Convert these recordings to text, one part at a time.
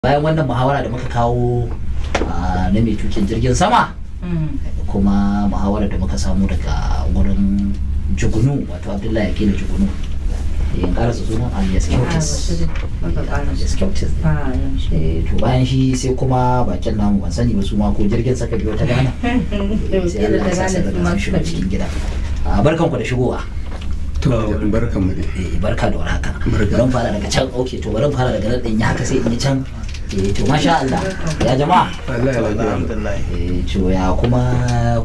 Bayan wannan muhawara da muka kawo na mai tukin jirgin sama, kuma muhawara da muka samu daga wurin Jugunu, wato Abdullahi Yakina Jugunu, in karasa sunan, alias Kyautis. Alias Kyautis. To bayan shi sai kuma bakin namu, ban sani ba su ma ko jirgin saka biyo ta Ghana. Sai Allah ya sa sai daga sun shigo cikin gida. Barkanku da shigowa. To, barkan mu dai. Barka da warhaka. Barka. Bari mu fara daga can. Okay, to bari mu fara daga nan din ya haka, sai in yi can. To masha Allah, ya jama'a? Wallahi lafiya. Alhamdulillah. To ya kuma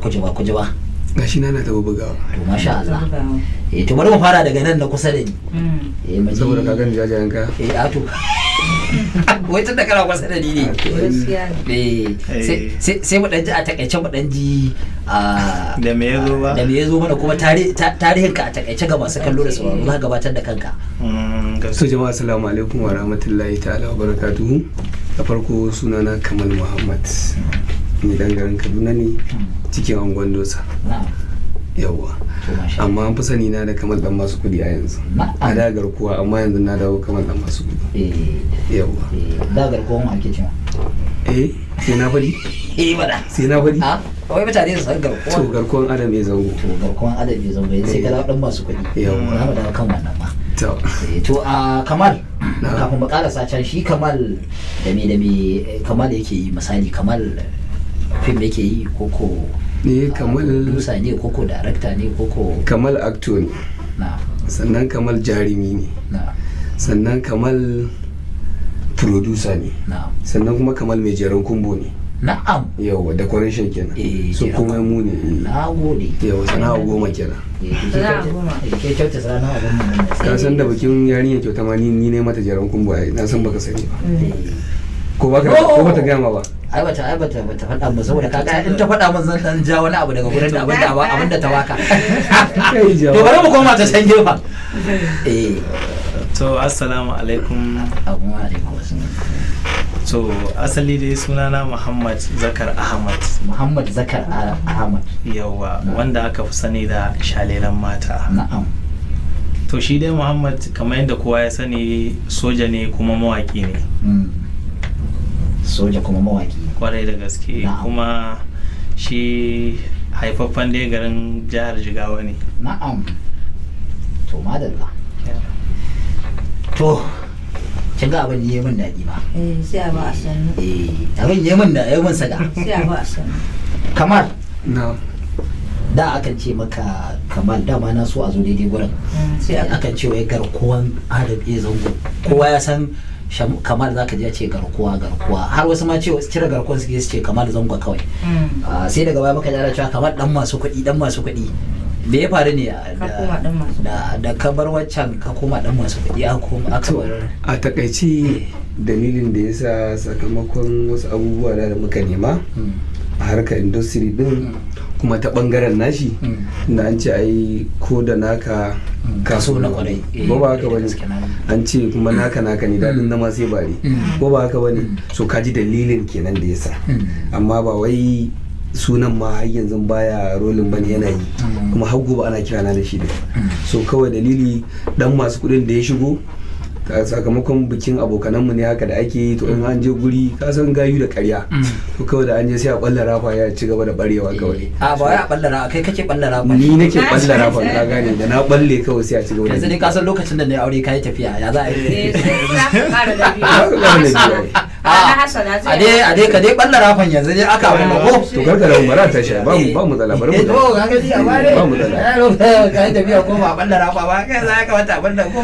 kujeba kujeba? Gashi na taɓa bugawa. To masha Allah. To bari mu fara daga nan na kusa da ni. Mu ji- Saboda ka gani jajayen kaya. A to, wai tun da kana kusa da ni ne. Gaskiya ne. Sai mu dan ji a takaice, mu dan ji a Da me ya zo ba? Da me ya zo mana, kuma tarihin ka a takaice ga masu kallo da sauraro, za ka gabatar da kanka. So jama'a, assalamu alaikum wa rahmatullahi ta'ala wa barakatuhu. Da farko, sunana Kamal Muhammad. Ni dan garin Kaduna ne, cikin angon Dosa. Yawwa. To masha Allah. Amma an fi sani na da Kamal dan masu kudi a yanzu. A da garkuwa, amma yanzu na dawo Kamal dan masu kudi. Yawwa. Da garkuwan wa ake cewa? Eh, sai na faɗi? Eh bada. Sai na faɗi? A wai mutane su san To, garkuwan. garkuwan Adam ya Zango. To, garkuwan Adam ya Zango, yanzu sai ka dawo dan masu kuɗi. Yawwa. Za mu dawo kan wannan ma. To. To a Kamal, Na'am. kafin mu karasa can, shi Kamal da me Kamal yake yi? Misali, Kamal fim yake yi koko Ne Kamal producer ne koko director ne koko? Kamal actor ne. Sannan Kamal jarumi ne. Sannan Kamal producer ne. Sannan kuma Kamal mai jeran kumbo ne. Yawa, decoration kenan. So jeran komai mu ne. Na gode. Yawa, sana'a 10 kenan. To ke Sana'a kyauta- 10. Ke kyauta sana'a abin nan. Ka san da bikin yarinya Kyauta ma ni ne mata jeran kumbo ai, na san baka sani ba. Ko baka ko bata gaya ma ba? Ai bata faɗa min, saboda kaga in ta faɗa min zan dan ja wani abu daga gurin da abin da ta baka. Kai jawa. To bari mu koma ta can gefen. To, assalamu alaikum. Abu alaikum assalam. To, asali dai sunana Muhammad Zakar Ahmad. Muhammad Zakar Ahmad. Yawa, wanda aka fi sani da Shalelan Mata. To shi dai Muhammad, kamar yadda kowa ya sani, soja ne kuma mawaki ne. Soja kuma mawaki. Kwarai da gaske. Kuma shi haifaffen dai garin jihar Jigawa ne. Na'am, to madalla. To kin ga abin yi min daɗi ma. Eh, sai a ba a sannu. Abin yi min da yi min saga. Sai a ba a sannu. Kamal, Na. da akan ce maka Kamal, dama na so a zo daidai gurin. Sai a Akan ce wai garkuwan Adam A Zango, kowa ya san Kamal, zaka ji ya ce garkuwa garkuwa, har wasu ma ce cire garkuwan suke su ce Kamal Zango kawai. Sai daga baya muka ji ana cewa Kamal dan masu kuɗi, dan masu kuɗi. Me ya faru ne Ka koma dan masu da ka bar waccan ka koma dan masu kuɗi, aka koma aka To bar? a takaice, dalilin da yasa, sakamakon wasu abubuwa da muka nema a harkar industry din, kuma ta bangaren nashi, da an ce ai ko da naka Kaso na kwarai. Ko ba haka da bane? gaske na. An ce kuma naka naka ne, daɗin zama sai bare. Ko ba haka bane? So ka ji dalilin kenan da yasa. Amma ba wai sunan ma har yanzu baya rolling bane, yana yi. Kuma har gobe ana kirana da shi da. So kawai dalili dan masu kuɗin da ya shigo sakamakon bikin abokananmu ne haka da ake yi. To in an je guri, ka san gayu da karya, to kawai da an je sai a balla rafa, ya ci gaba da barewa kawai. A ba wai a ballara, kai kake ballara ba. Ni nake balla rafa, ka gane? Da na balle kawai sai a ci gaba da Yanzu dai ka san lokacin da na yi aure ka yi tafiya, ya za a yi? Eh, sai za ka kara da biyu. Za ka kara da biyu, ai. A na Hassana A dai a dai ka dai balla rafan yanzu dai aka abin da ko. To karka da bara ta sha, ba mu matsala, bari mu To ka gani, amma dai Ba mu matsala. ka yi tafiya ko ba balla rafa ba, kai za ka wata balla ko.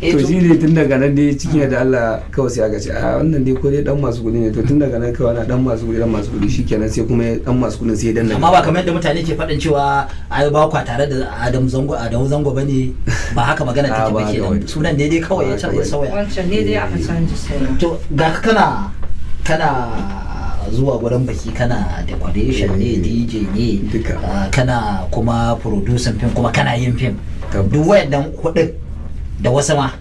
To shi ne tun daga nan dai, cikin yadda Allah, kawai sai aka ce a wannan dai ko dai dan masu kuɗi ne. To tun daga nan kawai ana dan masu kuɗi, dan masu kuɗi, shikenan, sai kuma dan masu kuɗin sai ya danna. Amma ba kamar yadda mutane ke faɗin cewa ai ba kwa tare da Adam Zango, Adamu Zango bane ba, haka magana A, take ba ba haka kenan. bane. Sunan daidai kawai ya Ba haka canza, ya bane. sauya. Wancan ne dai aka canza suna. To ga ka kana zuwa gurin biki, kana decoration ne, DJ ne, Duka. Kana kuma producing film, kuma kana yin film. Tabbas. Duk wayannan hudun da wasu ma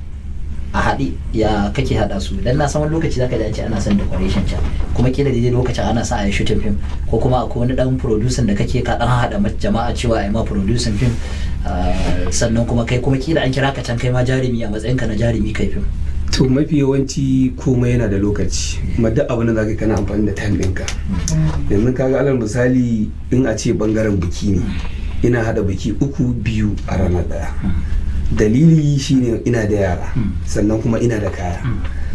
a haɗe, ya kake haɗa su? Dan na san wani lokaci zaka ji an ce ana son decoration can, kuma kila daidai lokacin ana sa a yi shooting film, ko kuma akwai wani dan producing da kake ka dan haɗa jama'a cewa a yi ma producing film, sannan kuma kai kuma kila an kira ka can, kai ma jarumi, a matsayinka na jarumi kai film. To, mafi yawanci komai yana da lokaci, kuma duk abin da zaka yi kana amfani da time ɗinka. Yanzu kaga, alal misali, in a ce bangaren biki ne, ina hada biki uku, biyu a rana ɗaya. Dalili shine ina da yara, sannan kuma ina da kaya.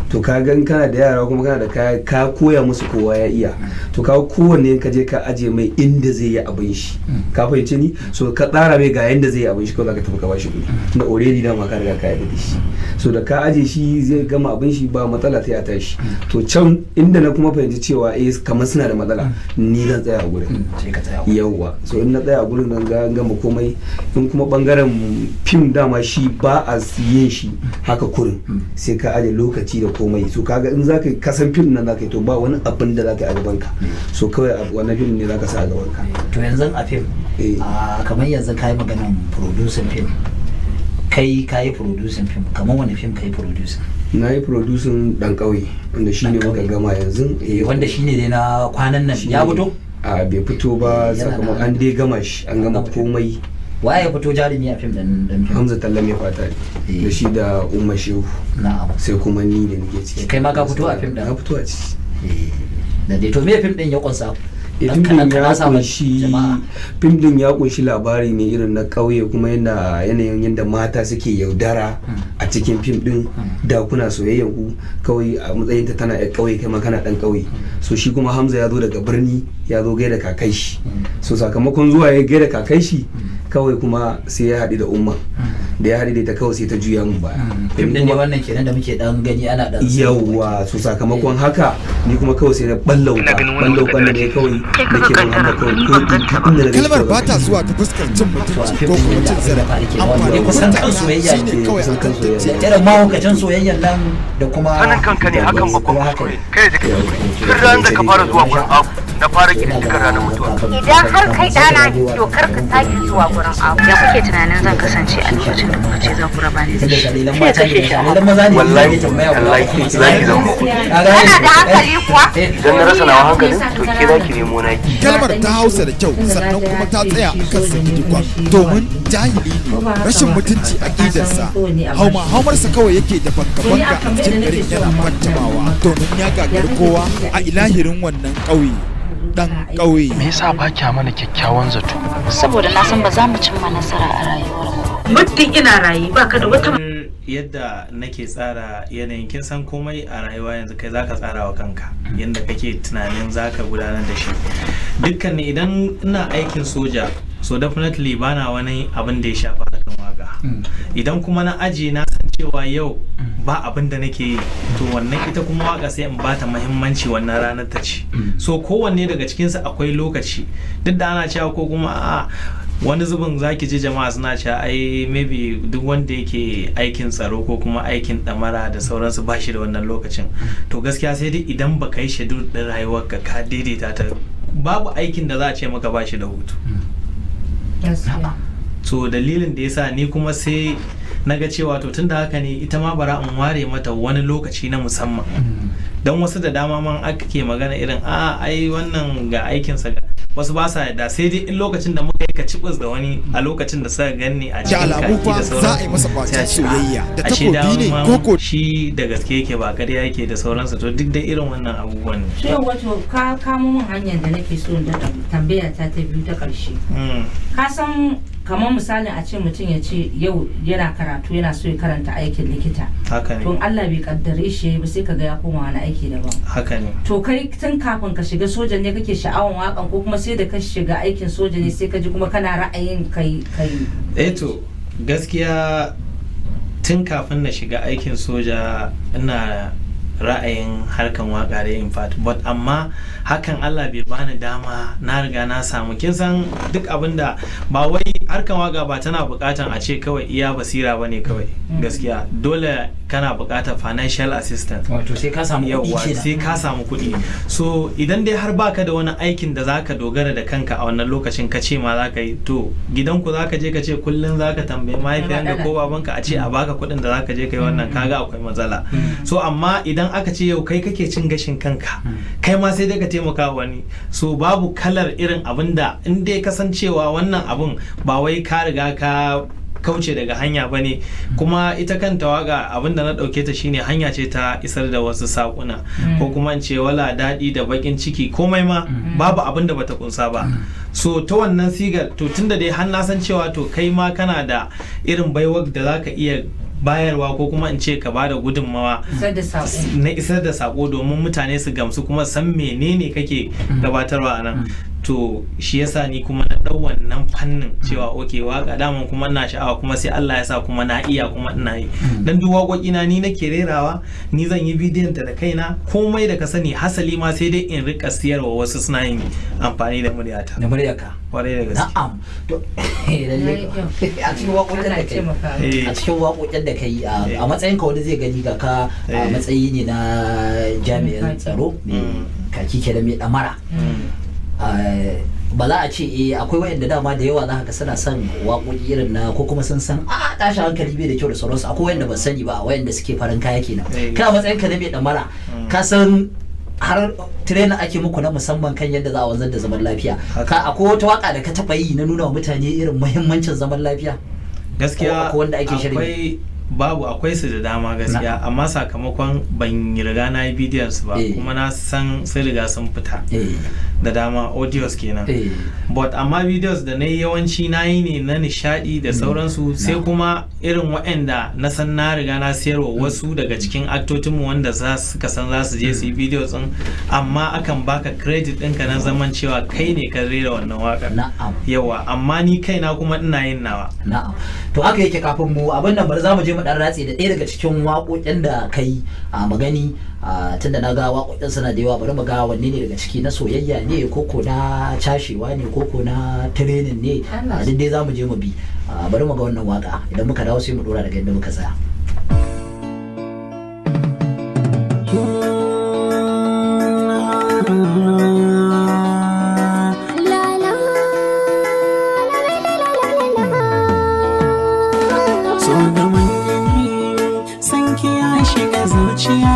To ka gan kana da yara kuma kana da kaya, ka koya musu, kowa ya iya, to ka kowanne in ka je ka aje mai inda zai yi abin shi, ka fahimce ni? So ka tsara mai ga yanda zai yi abin shi, kawai zaka tafi ka bashi kuɗi na already dama ka riga ka yarda da shi. So da ka aje shi zai gama abin shi, ba matsala, sai a tashi. To can inda na kuma fahimci cewa eh, kamar suna da matsala, ni zan tsaya a gurin. Sai ka tsaya. Yawwa, so in na tsaya a gurin nan ga gama komai. In kuma bangaren fim, dama shi ba a yin shi haka kurin, sai ka aje lokaci da komai. So kaga in zaka kasan fim nan zaka yi, to ba wani abin da zaka yi a gaban ka, so kawai wannan fim ne zaka sa a gaban ka. To yanzu a fim, a kamar yanzu ka yi maganan producing film, kai ka yi producing film, kamar wani film ka yi producing? Na yi producing Dan Kauye, wanda shi ne Dan muka Ƙauye. gama yanzu. Wanda shine dai na kwanan nan Shi ya ne- fito? A, bai fito ba. Yana Sakamakon nan. an dai gama shi, an gama gama. komai. Waye ya fito jarumi a fim din dan fim? Hamza Talla Mai Fata ne, da shi da Umma Shehu, sai kuma ni da nake ciki. Kai ma ka fito a fim din? Na fito a ciki. Da dai, to me fim din ya kunsa? Eh, Dan fim kaɗan din ya kaɗan sa ma kunshi jama'a. Fim din ya kunshi labari ne irin na ƙauye, kuma yadda yanayin yadda mata suke yaudara a cikin fim din. Da kuna soyayyan ku kawai a matsayin ta tana yar ƙauye, kai ma kana dan ƙauye. So shi kuma Hamza ya zo daga birni, ya zo gaida kakai shi. So sakamakon zuwa ya gaida kakai shi kawai, kuma sai ya haɗu da Umma. Da ya haɗu da ita kawai sai ta juya mun baya. Fim din ne wannan kenan da muke dan gani ana dan Yawwa, so sakamakon haka ni kuma kawai sai na balla wuka, Ina ganin wannan balla wukan da ne kawai Kai ka nake ga bin Hamza kaddara, kawai ni ko ban ganta ba. inda na Kalmar gaishe ba ta zuwa ta fuskar cin mutunci ko kuma cin zarafi. Amfanin Kusan kan mutane soyayya shine ne. kawai a Kusan kan tantance. soyayya. Irin mahaukacin soyayyan nan da kuma Sanin kanka ne hakan babban kuma haka kuskure. Kai da kake tun ranar da ka fara zuwa gurin Abu, na fara ƙididdigar ranar mutuwa. Idan har kai ɗana, to kar ka sake zuwa gurin Abu. Ya kuke tunanin zan kasance a lokacin da kuka ce za ku raba ni da tunda shi? shalilan Sai ya mata ne kashe shi a shalilan maza ne. Wallahi, Zai tambaya guda wallahi, uku masu za ki lafiya. zama. Ka gane? Kana da hankali kuwa? Idan na rasa nawa hankalin, to ke za ki nemo naki. Kalmar ta Hausa da kyau, sannan kuma ta tsaya a kan gidigwan, domin jahili ne, rashin mutunci a ƙidarsa, hauma haumarsa kawai yake da banka-banka a cikin garin yana fantamawa, domin ya gagari kowa a ilahirin wannan ƙauye. Dan Ƙauye. Me yasa ba kya mana kyakkyawan zato? Saboda na san ba za mu cimma nasara a rayuwarmu ba. Muddin ina raye, baka da wata Yadda nake tsara yanayin, kin san komai a rayuwa yanzu kai zaka tsara wa kanka yadda kake tunanin zaka gudanar da shi. Dukkan idan ina aikin soja, so definitely bana wani abin da ya shafa kan waka. Idan kuma na aji na san cewa yau ba abin da nake yi, to wannan ita kuma waka sai in bata muhimmanci wannan ranar ta ci. So kowanne daga cikinsu akwai lokaci. Duk da ana cewa ko kuma a'a, wani zubin zaki ji jama'a suna cewa ai maybe duk wanda yake aikin tsaro ko kuma aikin ɗamara da sauransu ba shi da wannan lokacin. To gaskiya sai dai idan baka yi schedule ɗin rayuwarka ka daidaita ta, babu aikin da za a ce maka ba shi da hutu. So dalilin da yasa ni kuma sai na ga cewa to tunda haka ne, ita ma bara in ware mata wani lokaci na musamman, don wasu da dama man aka ke magana irin a ai wannan ga aikinsa, ga wasu ba sa yadda, sai dai in lokacin da muka yi ka cibis da wani a lokacin da suka ganni a Da cikin alamu kaki fa da za a yi masa sauransu, kwacen sai a ce, soyayya da "Ah, ashe takobi ne dama koko shi da gaske yake ba ƙarya yake da sauransu." To duk da irin wannan abubuwan ne. To yau wato ka kamo min hanyar da nake so in daɗa tambaya ta ta biyu ta ƙarshe. Ka san kamar misalin a ce mutum ya ce yau yana karatu, yana so ya karanta aikin likita. Haka To ne. in Allah bai kaddare shi yayi ba, sai kaga ya koma wani aiki daban. Haka ne. To kai tun kafin ka shiga soja ne kake sha'awan wakan, ko kuma sai da ka shiga aikin soja ne sai ka ji kuma kana ra'ayin kai kai? Eh, to gaskiya tun kafin na shiga aikin soja ina ra'ayin harkan waka da in fact, but amma hakan Allah bai bani dama, na riga na samu. Kin san duk abinda ba wai harkan waka ba tana bukatan a ce kawai iya basira bane kawai. Gaskiya dole kana bukatar financial assistance. Wato sai ka samu kuɗi Yauwa, kenan. sai ka samu kuɗi. So idan dai har baka da wani aikin da zaka dogara da kanka a wannan lokacin, ka ce ma zaka yi, to gidanku zaka je ka ce kullum zaka tambayi mahaifiyanka ko babanka a ce a baka kuɗin da zaka je kai wannan, kaga akwai matsala. So amma idan aka ce yau kai kake cin gashin kanka, kai ma sai dai ka taimaka wa wani. So babu kalar irin abin da in dai kasancewa wannan abun ba wai ka riga ka kauce daga hanya ba ne. Kuma ita kanta waka abinda na ɗauke ta shine hanya ce ta isar da wasu saƙuna, ko kuma in ce wala daɗi da baƙin ciki, komai ma babu abin da bata kunsa ba. So ta wannan sigar, to tunda dai har na san cewa to kai ma kana da irin baiwar da zaka iya bayarwa, ko kuma in ce ka bada gudunmawa Isar da saƙo. na isar da sako domin mutane su gamsu kuma san menene kake gabatarwa a nan. To shi yasa ni kuma na ɗau wannan fannin cewa oke waka daman kuma ina sha'awa, kuma sai Allah ya sa kuma na iya kuma ina yi. Dan duk waƙoƙi na ni nake rerawa, ni zan yi bidiyon ta da kaina, komai da ka sani. Hasali ma sai dai in rika siyarwa wasu suna yin amfani da muryata. Da muryarka? Kwarai da gaske. Na'am. To lalle a cikin waƙoƙin da kai, a cikin waƙoƙin da kai, a matsayin ka wani zai gani ga ka a matsayi ne na jami'in tsaro mai kaki kenan, mai ɗamara. Ba za a ce eh akwai wayanda dama da yawa za ka ga suna son waƙoƙi irin na, ko kuma sun san a tashin hankali bai da kyau da sauransu. Akwai wayanda ba sani ba, wayanda suke farin kaya kenan. Kai a matsayin ka na mai ɗamara, ka san har training ake muku na musamman kan yadda za a wanzar da zaman lafiya. Ka akwai wata waka da ka taɓa yi na nuna wa mutane irin muhimmancin zaman lafiya? Gaskiya Ko akwai wanda ake shirin yi? Akwai, babu, akwai su da dama gaskiya, amma sakamakon ban riga na yi bidiyon su ba, kuma na san sun riga sun fita da dama, audios kenan. But amma videos da na yi yawanci na yi ne na nishadi da sauransu, sai kuma irin waɗanda na san na riga na siyarwa wasu daga cikin aktotinmu wanda za su ka san za su je su yi videos din, amma akan baka credit ɗinka na zaman cewa kai ne ka rera wannan waƙar. Na'am. Yawa, amma ni kaina kuma ina yin nawa. Na'am. To haka yake. Kafin mu abin nan, bari za mu je mu dan ratse da ɗaya daga cikin waƙoƙin da kai a magani, tunda na ga waƙoƙin suna da yawa. Bari mu ga wanne ne daga ciki, na soyayya ne ko na cashewa ne ko na training ne. Duk dai za mu je mu bi. Bari mu ga wannan waƙa, idan muka dawo sai mu dora daga inda muka tsaya. So gaman san ki ya shiga zuciya,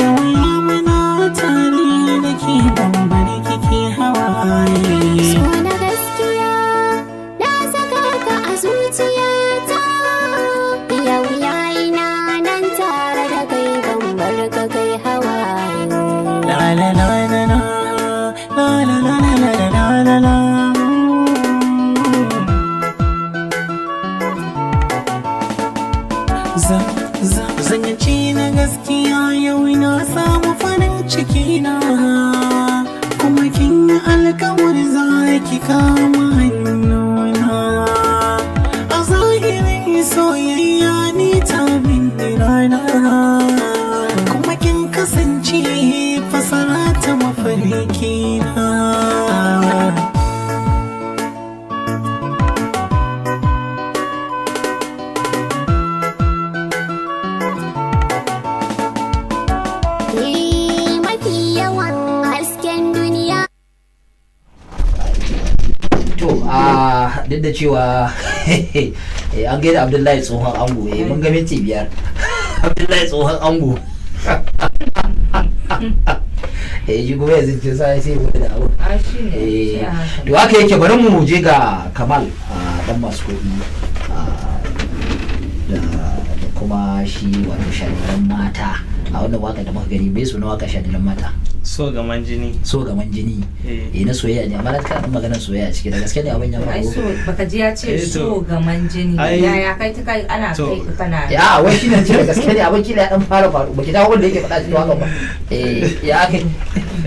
yau ya muna tare da ke, bambari kike hawaye. So na gaskiya na saka ka a zuciyata, yau yayi na nan tare da kai, ban bar ka kai hawaye. La la la la la la la la la la la la. Zan na gaskiya, yau na samu farin ciki na, kuma kin yi alkawar za ki kama hannuna. A zahirin soyayya ni ta bin rana, kuma kin kasance fasara ta mafarki na. Ni mafi yawan hasken duniya. To a duk da cewa an gaida Abdullahi tsohon ango, mun ga minti 5, Abdullahi tsohon ango, shi kuma yanzu ce sai sai mu da abu. A shi ne sai a hankali. To haka yake. Bari mu je ga Kamal, dan masu kuɗi, da kuma shi wato Shadilan Mata. A wannan waka da muka gani, bai suna waka Shadilan Mata? So gaman jini. So gaman jini. Eh, na soyayya ne, amma na kana maganar soyayya ciki, da gaske ne abin ya Ai faru? so baka ji ya ce Eh, to. so gaman jini. Ai- Yaya kai ta kai ana To. kai ka kana Ya wai shi ne ce da gaske ne abin kila ya dan fara faru, baki ta wanda yake faɗa cikin wakan ba. Eh, ya kai?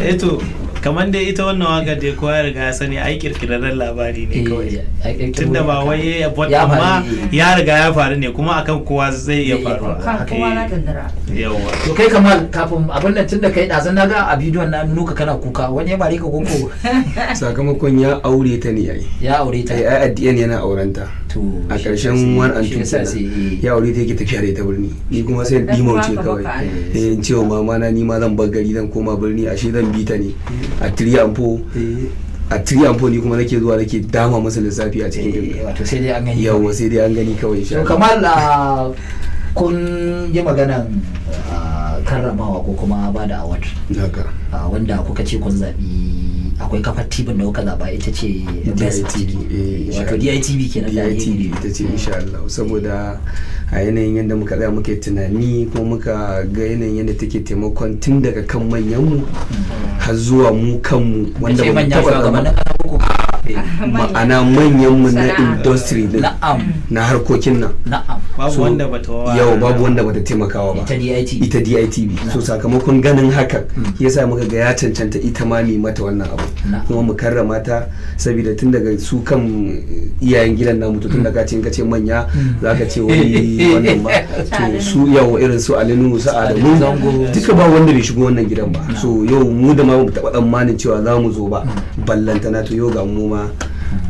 Eh to, kamar dai ita wannan waka dai kowa ya riga ya sani, ai kirkirarren labari ne kawai, tunda ba wai ya Ya faru amma ne. ya riga ya faru ne, kuma akan kowa zai iya Zai iya faruwa. Kan kowa na dandara. Yawa. To kai Kamal, kafin abin nan, tunda kai ɗazun na ga a bidiyon na nuka kana kuka, wani ya bare ka koko? Sakamakon ya aure ta ne yayi. Ya aure ta. Ai ai at the end yana auren ta. To a shi ƙarshen yasa 1 and shi 2 yasa kenan. sai Ya aure ta, yake tafiya da ita birni, ni kuma sai Dan dimauce kuma kawai. ka baka Eh, in cewa mama na ni ma zan bar gari, zan koma birni, ashe zan bi ta ne a 3 and 4, a 3 and 4 ni kuma nake zuwa nake dama masa lissafi a cikin Eh, birni. wato sai dai an gani. Yawa, sai dai an gani kawai insha To Allah. Kamal, kun yi maganan karramawa ko kuma ba da award Haka. wanda kuka ce kun zaɓi Akwai kafar TV da kuka zaba, ita ce best a DITV. ciki. Insha Wato Allah. DITV kenan da DITV ita ce insha Allah, saboda a yanayin yadda muka tsaya muka yi tunani kuma muka ga yanayin yadda take taimakon tun daga kan manyanmu har zuwa mu kanmu, wanda ce ba mu manya taɓa shugabannin zama ƙasa ko ma'ana manyanmu na Sana'a. industry din, na harkokin nan. Babu So, wanda bata wa yau babu wanda bata taimakawa ba Ita DITV. Ita DITV. So sakamakon ganin hakan yasa muka ga ya cancanta ita ma mu mata wannan abu kuma mu karrama ta, saboda tun daga su kan iyayen gidan namu, to tun daga ce in ka ce manya za ka ce wani wannan ba, to su yau irin su Alinu, su Adamu, Zango. duka ba wanda bai shigo wannan gidan ba. So yau mu da ma mu taɓa tsammanin cewa za mu zo ba, ballantana to yau ga mu ma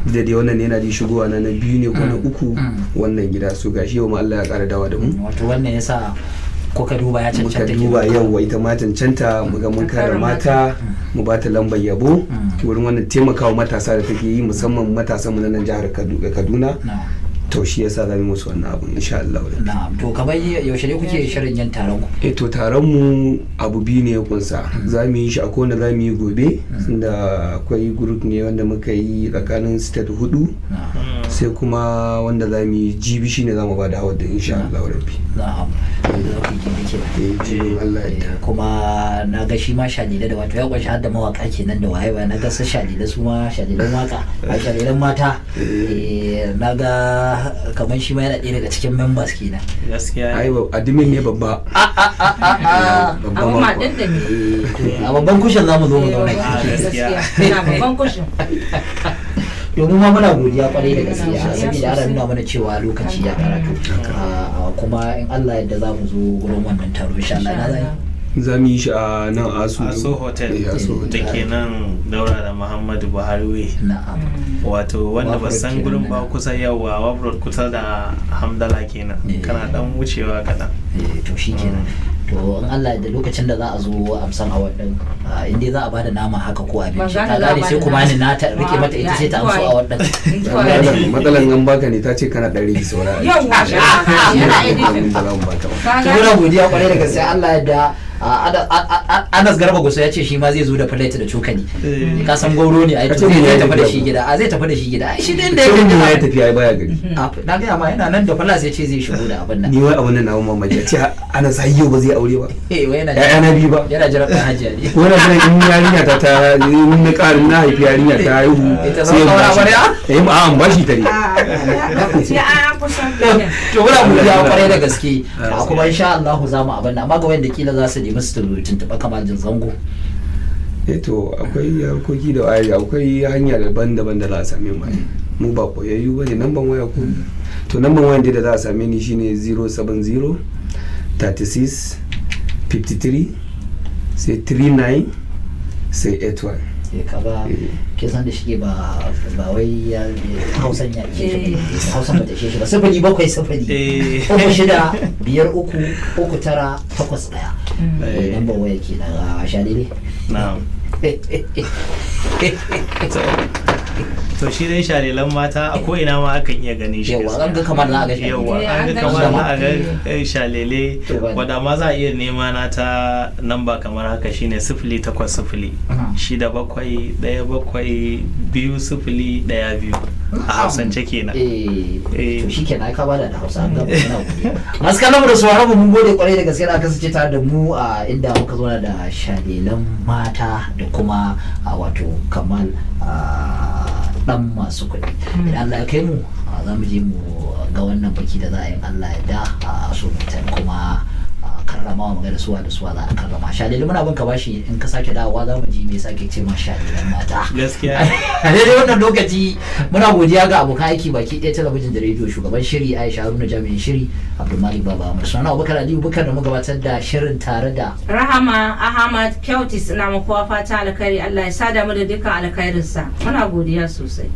da dai wannan yana ji shigowa na biyu ne ko na uku wannan gida. So gashi yau ma Allah ya ƙara dawa da mu. Wato wannan yasa kuka duba ya Muka cancanta duba kenan. yau ita ma cancanta mu ga mun kare mata, mu ba ta lambar yabo wurin wannan taimakawa matasa da take yi, musamman matasan mu na nan jihar Kaduna. To shi yasa za mu musu wannan abun insha Allah. Na'am, to kamar yaushe ne kuke shirin yin taron ku? Eh, to taron mu abu biyu ne ya kunsa. Za mu yi shi, akwai wanda za mu yi gobe, tunda akwai group ne wanda muka yi tsakanin state hudu, sai kuma wanda za mu yi jibi, shine za mu ba da award din insha Allah rabbi. Na'am, za ku yi jibi kenan. Eh, jibin Allah ya yarda. Kuma na ga shi ma shalila da wato ya kunshi har da mawaka kenan da waye waye. Na ga su shalila, su ma shalilan waka a shalilan mata. Na ga kamar shi ma yana ɗaya daga cikin members kenan. Gaskiya. Ai admin ne babba. Babba Abu ma ma kuwa. ɗin da ne. A babban kushin za mu zo mu zauna. Gaskiya ina babban kushin. Domin ma muna godiya kwarai da gaskiya, Muna godiya saboda ana sosai. nuna mana cewa lokaci ya karatu. Kuma in Allah yadda za mu zo gurin wannan taro insha Allah na zai Za mu yi shi a nan Asu. Aso Hotel. Eh, Aso Da Hotel. ke nan daura da Muhammadu Buhari Way. Na'am. Wato wanda ba Wafrod san kenan gurin ba nan. kusa, yawa Wafrod kusa da Hamdala kenan, kana dan wucewa kaɗan. To shi kenan. To in Allah da lokacin da za a zo amsan award din, in dai za a bada nama haka ko abinci, Ban ka gane za a gane, sai bada kuma nama. ni na ta rike mata ita sai ta amso award din. Matsalan an baka ne ta ce kana ɗari saura. Yawwa, yana editing. Ba za mu baka ba. To muna godiya kwarai da gaske. Allah ya da Anas Garba Guso ya ce shi ma zai zo da plate da cokali. Ka san gwauro ne ai, Ka to ce mu zai ya tafi da tafi shi gida. A zai tafi da shi gida. Ai shi din da Sai yake mu ya tafi ai baya gari. Na gaya ma yana nan da falas ya ce zai shigo da abin nan. Ni wai abun nan nawa mamaki, a ce ana sai yau ba zai aure ba. Eh, wai yana Ya'ya na biyu ba. Yana jiran ɗan hajiya ne. Wani jiran in yarinya ta in na ƙarin na haifi yarinya ta haihu Ita sai zama in kaura bashi. amarya? Eh, a an bashi ta ne. Ya an kusan biyan. To muna godiya kwarai da gaske. A kuma insha Allah za mu abin nan, amma ga wanda kila za su nemi su tuntuɓa kamar jin zango. Eh, to akwai harkoki da ai akwai hanya daban-daban da za a same mu ai. Mu ba koyayyu bane. Namban waya ko to namban wayan dai da za a same ni shine 070 36 53 sai 39 sai 81. Eh, kaga kin san da shige ba ba wai ya Hausan ya ishe shi ba, Hausan ba ta ishe shi ba. 070 36 53 39 81. Eh, lambar waya kenan. A sha dai. Na'am. To shi dai shalilan mata a ko ina ma akan iya ganin shi. Yawwa, an ga kamar za a ga shalele. Yawwa, Eh, an an ga ga kamar za a ga shalele. shalele. Wadda ma za a iya nema na ta namba kamar haka, shine 080 67 17 20 12 a Hausance kenan. Eh, to shikenan, ai ka bada da Hausa, an gama. Muna godiya masu kallon mu da sauraron mu. Mun gode kwarai da gaske da aka kasance tare da mu a inda muka zauna da shalilan mata da kuma a wato Kamal dan masu kuɗi. Idan Allah ya kai mu za mu je mu ga wannan baki da za a yi in Allah ya da a so mutan kuma karramawa mu ga da suwa da suwa za a karrama. Shalili, muna bin ka bashi, in ka sake dawowa za mu ji me sake ce ma shalilan mata. Gaskiya. A daidai wannan lokaci muna godiya ga abokan aiki baki ɗaya, talabijin da rediyo, shugaban shiri Aisha Haruna, jami'in shiri Abdulmalik Baba Amur, sunana Abubakar Aliyu Bukar da muka gabatar da shirin tare da Rahama Ahmad Kyautis. Ina muku fata alkhairi, Allah ya sada mu da dukkan alkhairinsa. Muna godiya sosai.